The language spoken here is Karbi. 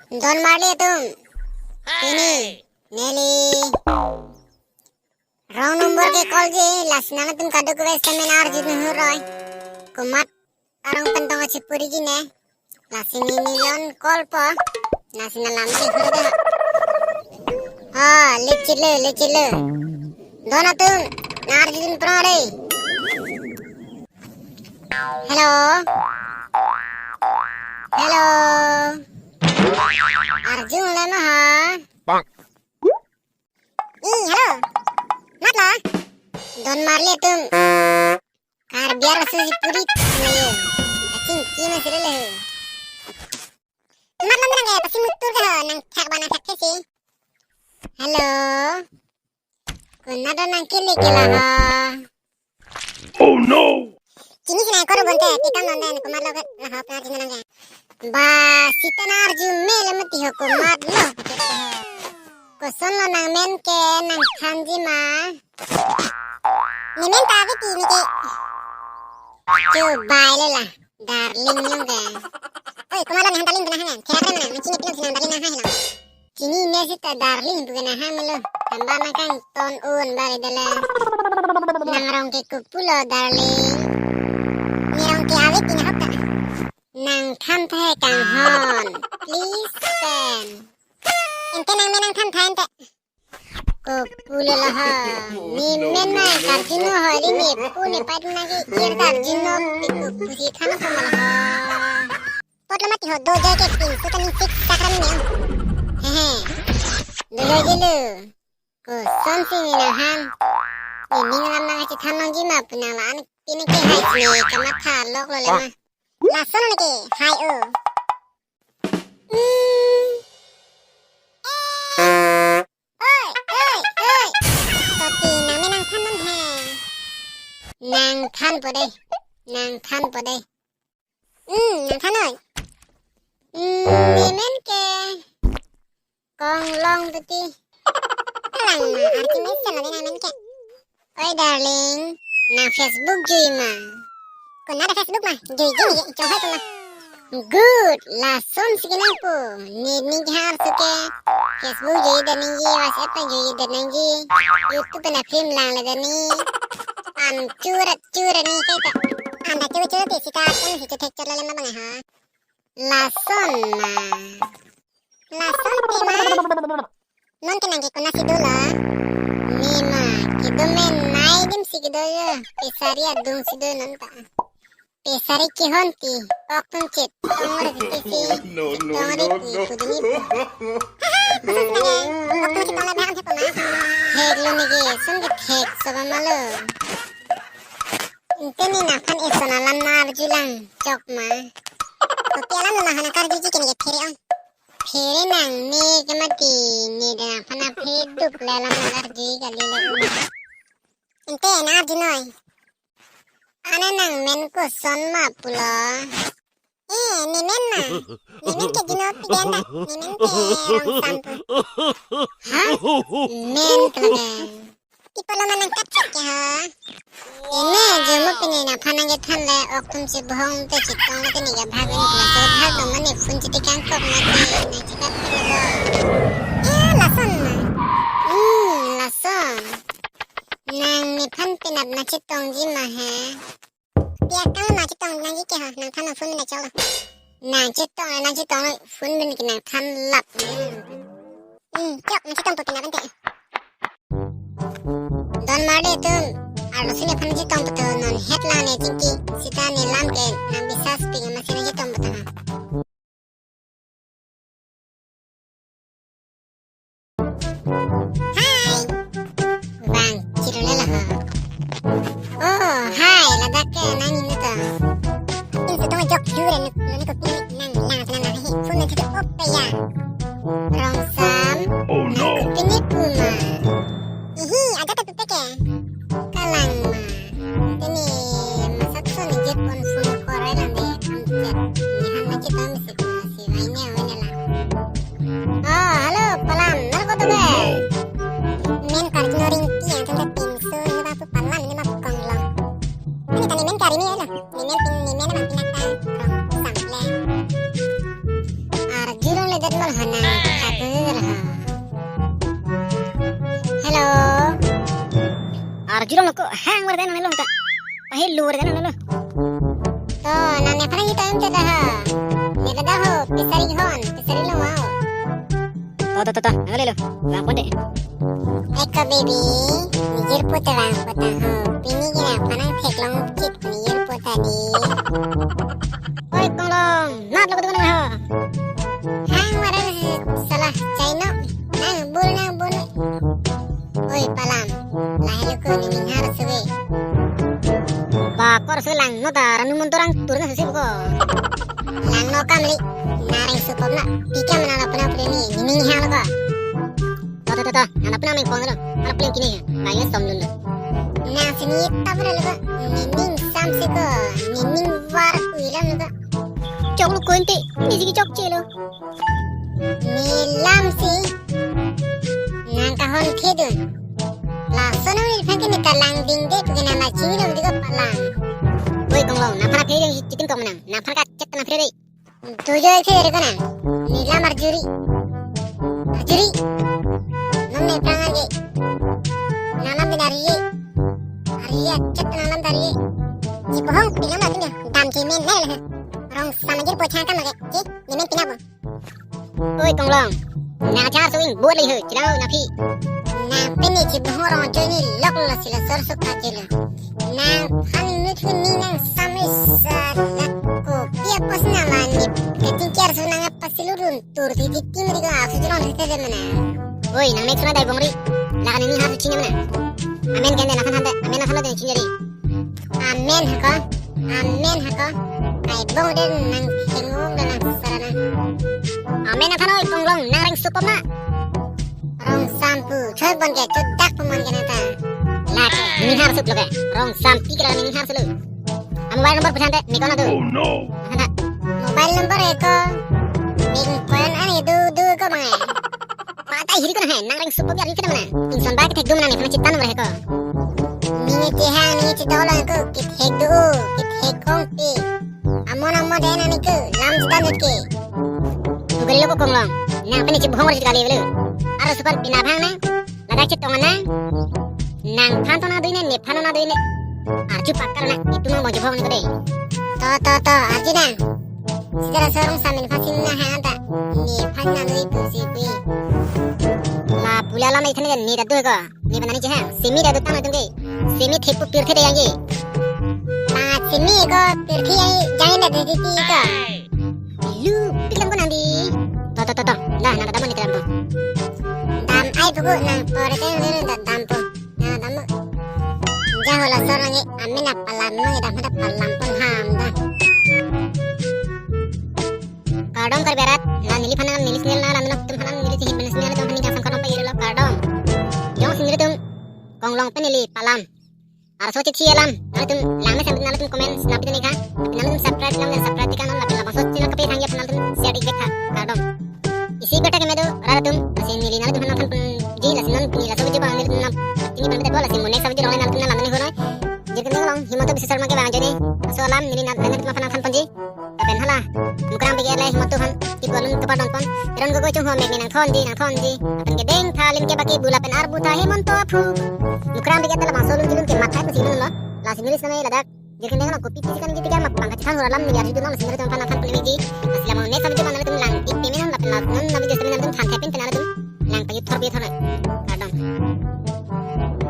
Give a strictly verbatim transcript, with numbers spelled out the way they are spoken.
Don marli atum. Pini neli wrong number ke call-ji, lasi nangtum kadokave seminar ji nuhuroi. Komat arong pen tong kachipuri ji ne. Lasi neli non call po. Lasi nanglam si hur de. Ha, lechit lo, lechit lo. Don atum, nang-arjudun pro re. Hello. Hello. Arjun le ma ha. Bang. Hmm, hello. Mat la. Don marli atum. Karbi arlo si puri na ye. Aching ki ma sirele he. Mat la, nang ke pasi mutur ke ho, nangthak ba nangthak ke si. Hello. Konat do nang kele ke la ho. Oh no. Chini si nang koro bonte, tikam non den, komat lo ke la ho, pernah chini nang ke. Ba, sita nang-arju me le mati ho, komat lo. Koson lo nangmen ke, nangthanji ma. Nemen ta Aveti ne ke. Chubai le la, darling jong ke. Oi, komat lo nang darling pina hang. Kera mana, nang chini pilo si nang darling nang hai lo. Chini ne sita darling pu ke nang hai melo. Tamba nang kangton un bari dala. Nang rong ke kopulo darling. Ne rong ke Aveti nahok ta. Nangthan thai kanghon. Please pen. Ante nangmen nangthan thai ante. Kopulo la ha. Nemen ma karjuno ho ri ne pu ne pat nang ke ir karjuno pi kopusi than ko ma la ha. Pot lo mati ho, do jai ke pin, sutan ni six chakram ne. Hehe. Do jai ke lo. Koson si ne nang han. Ne ning lam nang kachethan longji ma pu nang la-an pini ke hai si ne kamatha lok lo le ma. Lason ne ke, hai o. Hmm. Eh. Oi, oi, oi. Toti nangmen nangthan non he. Nangthan po de. Nangthan po de. Hmm, nangthan oi. Hmm, nemen ke. Konglong Toti. Kalang ma, arki mesen lo nangmen ke. Oi darling, nang Facebook jui ma? Konat a Facebook ma, jui jui ye, chong hai ko ma. Good, lason si ke nangpo. Ne ning har su ke. Facebook jui da nangji, WhatsApp ta jui da nangji. YouTube na film lang le da ni. An churat churat ni kaita. Anta churat churat sita kan si ke thek chala le ma bang ha. Lason ma. Lason te ma. Non ke nang ke konat si do la? Ne ma, kedo menei adim si kedo yo. Pesari adung si do non ta. Pesari kehon ti, ok tum chetong re ti si. No, no, chetong re no, ti, no. Kuduni. Lason si nang ke, ok tum chetong la bhang thepo ma. Thek lo ne ke, sun ke thek so ba ma lo. Ante ne nangphan eson alam nang-arju lang, chok ma. Kopi alam lo ma ha nang karjuji ke ne ke phere ong. Phere nang ne ke mati, ne de nangphan aphe duk le alam nang-arju kali le un. Ante nang-arju noi. Ane nangmen koson ma pulo. Eh, nemen ma. Nemen ke juno pi den da. Nemen ke Rongsam pu. Ha? Men pu la ke. Tipo lo ma nang kachek ke ha. Ene, jomo pini nangphan nang kethan le, ok tum si bohong te chetong le te ne ke bhag ni kena so bhag lo mane phone chiti kangkok mati nang chekat pilo. Eh, lason ma. Hmm, lason. Nang nephan penap nang chetongji ma he. Pia kang ma chetong nangji ke ha, nangthan phone na chok lo. Nang chetong, nang chetong phone bin ke nangthan lap. Hmm, chok nang chetong po penap ante. Don marli atum, arloso nephan chetong po to non het lang ne chingki, sita ne lam ke nang bisas ping ma si nang chetong po to ha. Hi. Bang, chiro le la ha. Oh, hi, ladak ke nang ini to. Pinso tong jok jure nuk, nuk ko pin nang lang lang lang hi. Phone na tutup op pe ya. Rongsam. Oh no. Pini pu ma. Ihi, ada ta tutup ke. Kalang ma. Tini masa tu ni jet pon phone korai lang de. Jet. Ni han na chetong si ko si vai ne vai ne la. Oh, hello, palam. Nang ko to be? Men karjuno ringti yang tunda pinso ne ba pu palam ne ma pu konglong. Ani ta nemen kari ne la. Nemen pin nemen ma pin ta Rongsam le. Hanang kabur ha. Hello. Arjulong loko, hang war den lo ta. Pahe lur den lo. To, nang nephan hita em cheda ha. Neta da ho, pisari hon, pisari lo mau. To, to, to, to, nang lelo. Bang ponde. Eko baby, nijir puta bang puta ho. Pini kina panang theklong chit nijir puta di. Oi, Konglong, nat lo kutu nang ho. Hang warar salah chai no. Nang bul, nang bul. Oi, Palam. Lahelo ko ning ninghar suwe. Ba kor sulang no ta ranu mun torang turna susi ko. Langno kamli. Nareng supom na. Pika mana la puna puni ni. Ning ninghar ko. To, to, to, to. Nang puna meng pon lo. Nang puna kini ya. Mayo som lun lo. Nang sini tapra lo ko. Nining samsi ko. Nining war uilam lo ko. Chok lo ko ente. Ni sigi chokche lo. Nilam si. Nang kahon khedun. Laso nang ni phan ke ni kalang ding de pu ke nang la chini lo di ko Palam. Oi, Konglong, nang phan phe chitin kong nang. Nang phan ka chet nang phe de. Tujo ke re ko nang. Nilam arjuri. Arjuri. Nang ne prang age. Nang lam din ari. Ari chet nang lam dari. Chibohong pinam la tin ya. Dam chimen ne le. Rong samajir pochang kam age. Chi, nimen pinam bo. Oi, Konglong. Nang char suing buat lagi he, chilang na phi. Nang pini chibohong rong joini lok lo sila sor suk kachelo. Nang phan nu thu ni nang samri sala ko pia pos na mani. Keting kiar su nang apa silurun tur di di tim di ko asu jelong di te mana. Oi, nang mek suna dai bongri. Lakan ini harus cina mana. Amen kende nang kan hande, amen nang kan hande cina di. Amen hako, amen hako. Kai bong den nang khengong den nang sarana. Amen aphan oi Konglong nang reng supom na. Rong sampu, choi bon ke, chot dak pemon ke nang ta. Lake, ninghar sup lo ke. Rong sampi ke la ninghar sup lo. A mobile number puchante, me kona do. Oh no. Hana. Mobile number eko. Me koyan ani do do ko bang. Pata hiri ko na hai, nang reng supom ya ri ke mana. Insan ba ke thek dum nang ne phana chitan number eko. Mini chehang, mini chedolo ko, kithek do, kithek kong pi. Amon amon de nani ko, lam chitan ke. Tugari lo ko Konglong. Nang pini chibohong ri kali belu. Aro supan pina bhang nang. Ladak chetong nang. Nang phan to na doi ne, ne phan na doi ne. Arju pakar na, itu nang bong chibohong ni ko de. To, to, to, arju nang. Sida la sorong samin phasin na hang ta. Ne phan na doi tu si kui. La pula lam ithani ne ta doi ko. Ne banani chehang. Simi ta dutang na tung ke. Simi thepu pirthe de yang ke. Ba simi ko pirthe yang jangin da de ti ko. Lu, pilang ko nang di. To, to, to, to. Lah, nang dam ni dam po. Dam ai buku nang pore kan lu da dam po. Nang dam. Jaho la sor nang amin apa lam nang dam ada palam pon ham da. Kardom kar berat, la neli phan nang neli channel nang la nelitum phan nang neli channel nang neli tum phan nang kasam kardom pa iri lo kardom. Jongsi nelitum Konglong pen neli Palam. Arso chithi alam, nangtum lang me sambil nangtum comment, snap itu nih kan. Nangtum subscribe, nangtum subscribe tikan nang, nangtum langsung channel kepe thang ya, nangtum share dik tha, kardom. Isi kota keme do, rara tum, lasi neli nangtum nangtum pun, ji lasi non pini laso video bang neli nang, ini pun betul lasi mo next video nangtum nangtum nang lamani hono. Jirkin nang long, Himanta Biswa Sarma ke bang jone, so alam neli nang nangtum phan nang phan ponji. Lapen hala, Mukrang P K R le Himanta aphan, ipu alun kepardon pon. Ron Gogoi chungho mek ne nang thon di, nang thon di. Lapen kedeng tha lim ke baki bula pen arbu tha Himanta aphu. Mukrang P K R labangso lun kilun ke mathai pusi lun lo. Lasi neli sene ladak. Jirkin deng lo kopi pisi kan gitu kan mapang kachan hura lam neli arju dun lo sini tumphan aphan pun ji. Lasi lam next video mana tum lang ik pemi non lapen lang non na video sini tum than thepin pen tum. Lang payu thor bi thor.